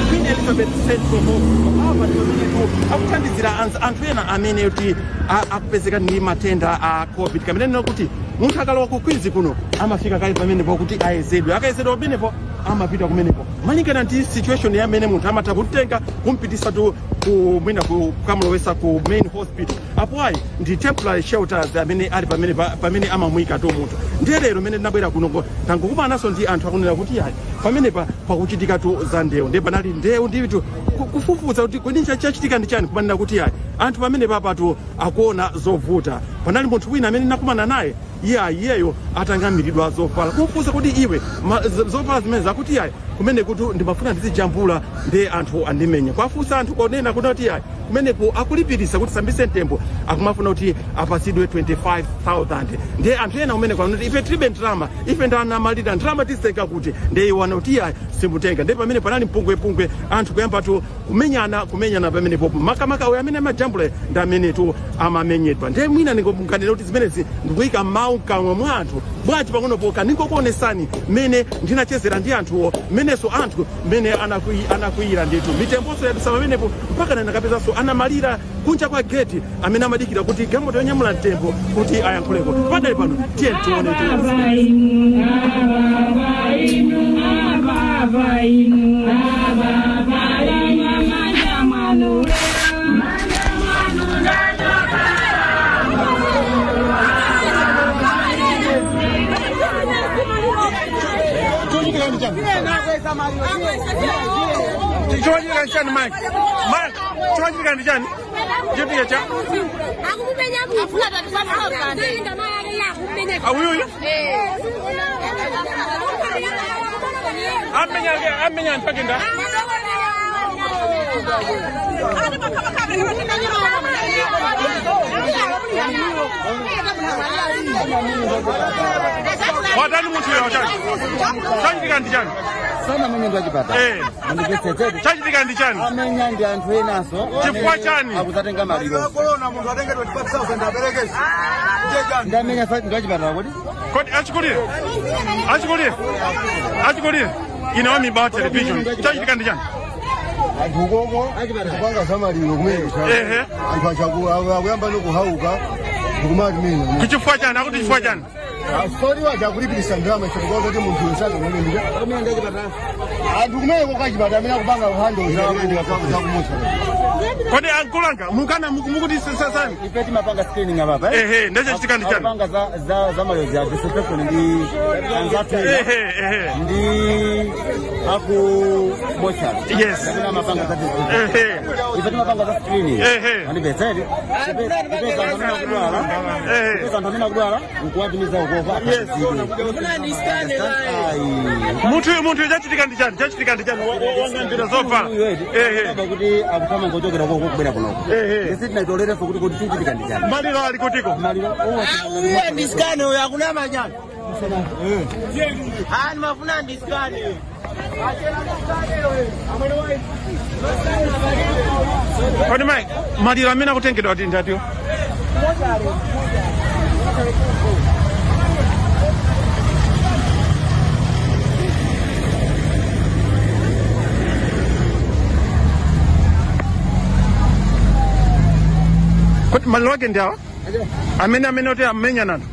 Queen Elizabeth Central Hospital apa ndi akuthandizira anthu ena amene kuti akupezeka ndi matenda a COVID. Kamene kuti munthu akalowa ku Queens kuno amafika kale pamenepo kuti ayezedwe, akayezedwa pamenepo amapita kumenepo malingana ndi situation ya amene munthu amatha kutenga kumpitisa tu kumwina kukamulowesa ku main hospital. Apo ayi ndi temporary shelters amene ali pamene pamene amamuyika tu munthu. Ndiye lero mene ndinabwera kuno tangokumananso ndi anthu akunena kuti ayi pamenepa pakuchitika tu za ndewu, ndiye panali ndewu nditu kufufuza kuti kodi chachitika ndi chani, kumanena kuti ayi anthu pamene papatu akuona zovuta. Panali munthu wina amene nakumana naye iye iyeyo atangamiridwa zovala, kufufuza kuti iwe zovala zimene zakuti ayi kumene kuti ndimafuna ndizijambula ndi anthu andimenya. Kwafusa anthu konena kuti ayi kumeneku akulipirisa kuti sambise mtembo akumafuna kuti apasidwe 25,000. Ndiye anthu ena kumene kwanuti ife tilibe ndalama, ife ndanamalira ndalama tisenga kuti ndiye iwana kuti ayi simutenga. Ndiye pamene panali mpungwepungwe anthu kuyamba tu kumenyana pamenepo, makamaka uyo amene amajambula ndi amene tu amamenyedwa. Ndiye mwina ningomunganira kuti zimenezi ndikuyika mawu mkamwa mwa anthu bwanji pang'ono poka ningokuonesani mmene ndinachezera ndi anthuwo, mmenenso anthu mmene anakwiyira ndithu. Mitemboso yadusa pamenepo mpaka nakapezanso anamalira kunja kwa geti amene amadikira kuti galimoto yonyamula mtembo kuti ayankhuleko. Padali pano tiye tione Mike. Mike, chochitika ndi chani? Chitika cha? Awuyu? Amenya anthu akenda. Watani munthu uyo chani? Chachitika ndi chani? Sana mwenye ndo achipata. Chachitika ndi chani? Amenya ndi anthu enaso. Chifukwa chani? Akuzatenga maliro. Corona munthu atenge 25,000 aperekeze. Ndamenya ndo achipata kodi? Kodi achikulire? Achikulire? Achikulire? Ine wa Mibawa Television. Chachitika ndi chani? Anthu ukoko kupanga za maliro kumene. Anthu akuyamba nokuhauka ndikumati mina. Kuchifukwa chani? Akuti chifukwa chani? Asori wajakulipirisa ndalama ife tikuona kuti munthu usana kumene. Anthu kumene kokachipata amene akupanga kuhando zakumutsa. Kodi ankulanga mukana mukuti sasani? Ife timapanga screening apa. Ehe, ndachachitika ndi chani? Akupanga za maliro ya disinfection ndi anzathu. Ehe. Ndi aku mocha. Yes. Amene amapanga za disinfection. Ehe. Ife timapanga za screening. Ehe. Andipetseri. Ehe. Ipeza anthu amene akudwala nkuwatumiza ukopa. Yes. Munthu chachitika ndi chani? Chachitika ndi chani? Wangambira zovala. Ehe. Kuti akutama ngochokera koko kubwera kunoko. Ehe. Isi tinaitolereso kuti chichitika ndi chani. Maliro ali kutiko. Maliro. Uye ndisikane uyo akuna manyana. Hani mafuna ndisikane. Kodi Mike, maliro amene akutengedwa ati ndatiyo? Kodi maliro ake ndi awa? Amene oti amenya nanthu.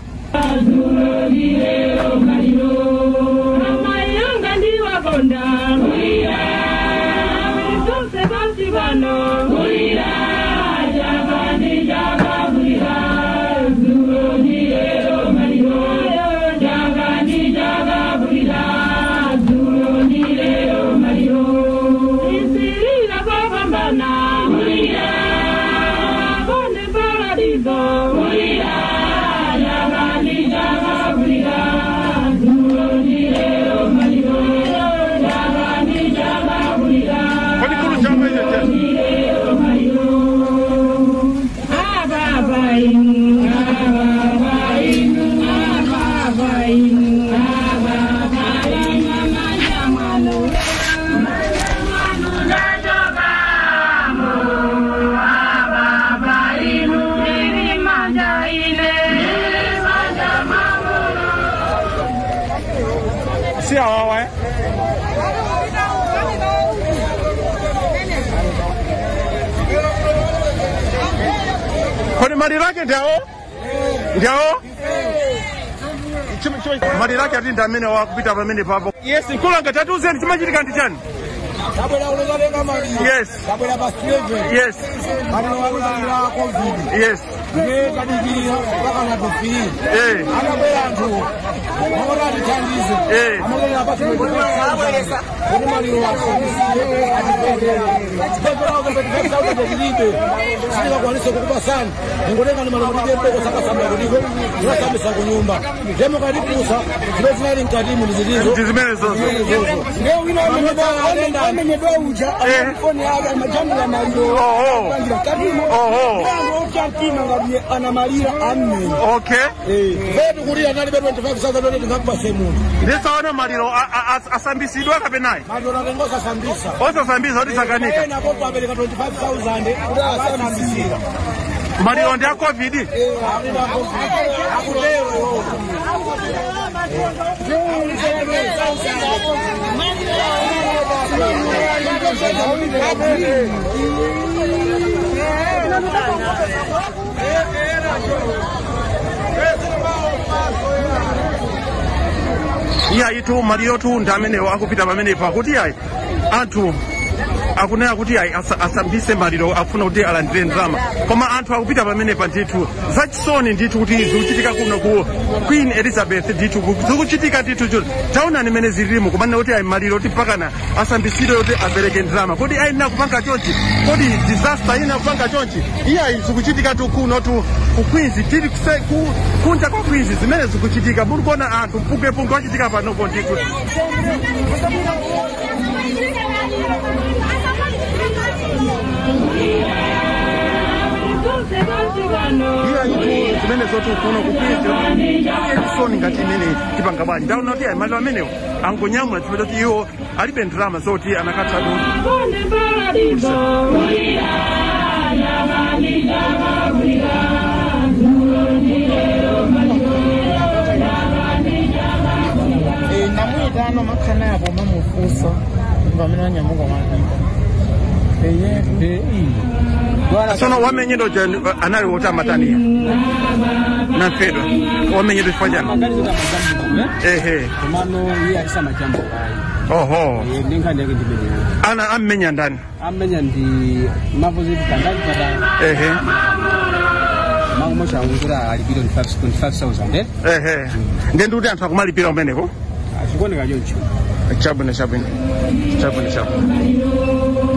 Isirira kwa pambana. Kodi maliro ake ndiawo? Ndiawo? Maliro ake ati ndi amene wakupita pamene papo. Yes, nkulanga tatiuzeni chimachitika ndi chani? Tabwera kulozatenga maliro. Yes. Tabwera pa 7. Yes. Maliro akutangira COVID. Yes. Ndiye tadikirira mpaka natofiri. Eh. Anabwera anthu. Amaona atithandize. Eh. Amaona apatse kuti maliro asambisiye atipendere. Chipepera sitikakwanise kukupasani. Ningotenga ni maliro kuti mbeko sakasambira kutiko. Tinasambisa kunyumba. Ndemo katipusa zimene zinali mkatimu ndi zitizo. Ndi zimene zozo. Amenyedwa uja foni yake amajambula maliro Oho. pangira katimo Oho. otya mtima ngati anamalira amene Okay. vetu kuti analibe 25,000 tingakupase munthu Ndisaona maliro asambisidwa kapenayi. maliro atenga osasambisa Osasambisa kuti sakanika. ena popo apereka 25,000 kuti asambisira Maliro ndi a COVID. akutero Iyayi tu maliro tu ndi amenewo akupita pamenepo akuti iyayi anthu akunena kuti ayi asambise maliro akufuna kuti alandire ndalama koma anthu akupita pamenepa ndithu zachisoni ndithu kuti zikuchitika kuno ku Queen Elizabeth ndithu zikuchitika ndithu chuti taonani mmene zilimo kumanena kuti ayi maliro kuti mpakana asambisidwe kuti apereke ndalama kodi ayenera kupanga chonchi kodi disaster ina kupanga chonchi iyayi zikuchitika tu kuno tu ku Queens tili kunja kwa Queens zimene zikuchitika muli kuona anthu mpungepunge wachitika panopo ndithu. Iya itu zimene zoti kuno ku Queens chisoni ngati imene tipanga bwanji ndaona kuti ayi maliro amenewo angonyamula chifukwa choti iwo alibe ndalama zoti anakatha Namuyitano makhanapo mamufuso pamene wanyamuka mapita. Sono wamenyedwa ja anali woti amataniya namfedwa wamenyedwa chifukwa chani? Ehe. Komano iye alisa majambo ayi. Oho. Ndi nkhani yake ndimeneyo. Ana ammenya ndani? Amenya ndi mavuzi kandali pata. Ehe. Mangu mosha alipira 25,000 eh. Ehe, ndiye ndikuti anthu akumalipira kumeneko. Achikuoneka choncho. Chabwino chabwino chabwino chabwino.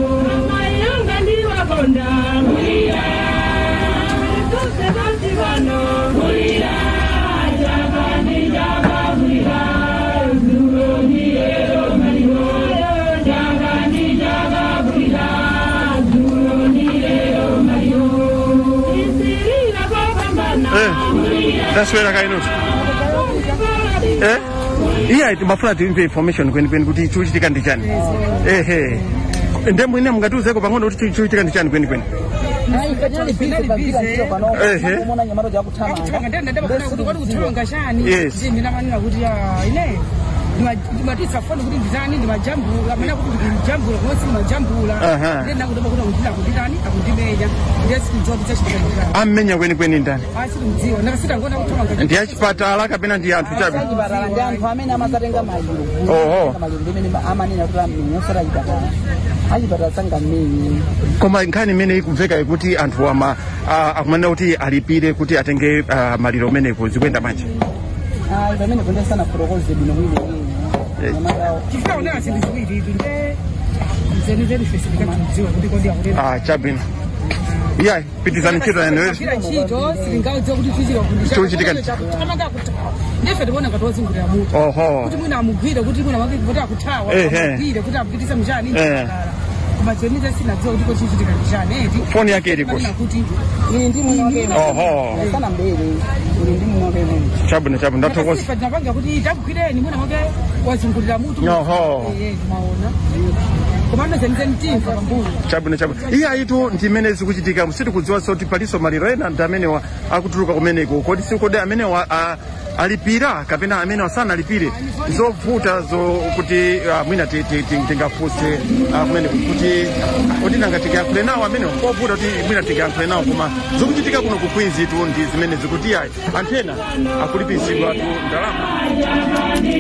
Taswera kainoto eh iya timafuna timve information kwenikweni kuti chikuchitika ndi chani. Ehe, nde mwine mungatiuzeko pang'ono kuti chikuchitika ndi chani kwenikweni? Ehe. Yes. Ndimatisa foni kuti nditani ndimajambula amene akuti ndikujambula komwe sindimajambula ndinakutoba kuti akundina akunditani akundimenya ndiye sindidziwa kuti chachitika nditani. Ammenya kwenikweni ndani? Sindimdziwa ndakasitangona kuthamanga. Ndi achipatala kapena ndi anthu chabe? Achipatala ndi anthu amene amasatenga maliro. Oho. Maliro ndi amene amanena kuti ammenya osati achipatala. Achipatala sangammenye. Koma nkhani imene ikumveka ikuti anthu ama akumanena kuti alipire kuti atenge maliro ameneko zikuyenda bwanji? Ayi pamene ponde sanafotokoze bwino bwino. Chifukwa unena zinthu ziwiri izi nde zenizeni ife sindikatidziwa kuti kodi akunena. Ah, chabwino. Iya, pitizani ntchito yanu. Kila ntchito silingadziwa kuti chichitika kuti Chikuchitika ndi- amanga akuthawa ndife tikuona ngati wozungulira mutu Oho. kuti mwina amugwire kuti mwina wake kuti akuthawa Ehe. amugwire kuti amupitise mchani Eh. mchipatala koma chenize sinadziwa kuti kochichitika ndi chani eti Foni yake ili kuti? kuti Ili ndi mwini wake. Oho. Sana mbele. Ili ndi mwini wake. Chabwino chabwino ndathokoza. Sifa tinapanga kuti takugwireni mwina mwake wazungulira mutu. Oho. Eh, timaona koma zenizeni timva pambuyo. Chabwino chabwino. Iya itu ndi imene zikuchitika sitikudziwanso kuti palinso maliro ena ndi amene akutuluka kumeneko kodi sikodi amene Alipira kapena amene asanalipire? Zovuta zokuti mwina tingafunse kumene kuti nanga tingayankhule nawo amene kovuta kuti mwina tingayankhule nawo, koma zikuchitika kuno ku Queens tu ndi zimene zikuti ayi, anthu ena akulipisidwa tu ndalama.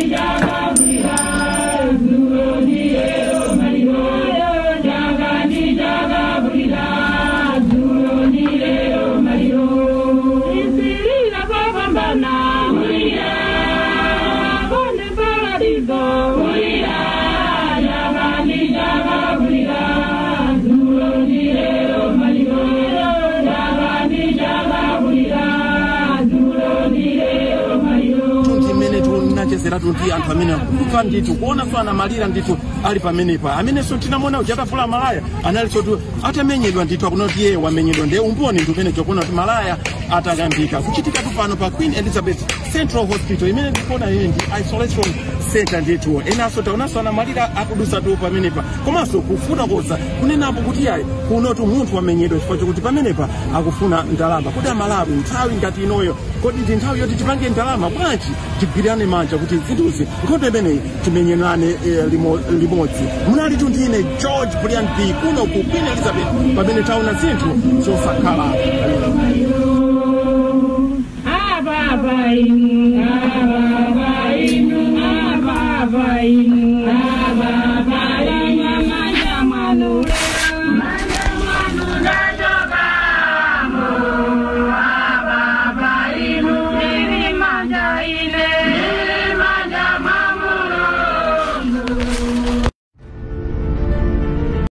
Tunti mmene tunachezeratu ndi anthu amene akumva ndithu kuonanso anamalira ndithu ali pamenepa, amenenso tinamona uja atavula malaya analinso tu atamenyedwa ndithu, akuona kuti iye wamenyedwa, ndiye umboni ndi umene chokuona kuti malaya atang'ambika. Kuchitika tu pano pa Queen Elizabeth Central Hospital imene tikuona iyi ndi isolation center ndithu. Enanso taonanso anamalira akudusa tu pamenepa, komanso kufotokoza kunenapo kuti ayi, kunotu munthu wamenyedwa chifukwa chokuti pamenepa akufuna ndalama. Kodi Amalawi, nthawi ngati inoyo, kodi ndi nthawi yoti tipange ndalama? Bwanji tigwirane manja kuti zinthuzi, nkhondo imeneyi timenyerane limodzi? Munali tu ndine George Brian B kuno ku Queen Elizabeth pamene taona zinthu zosakhala. Ababa inu.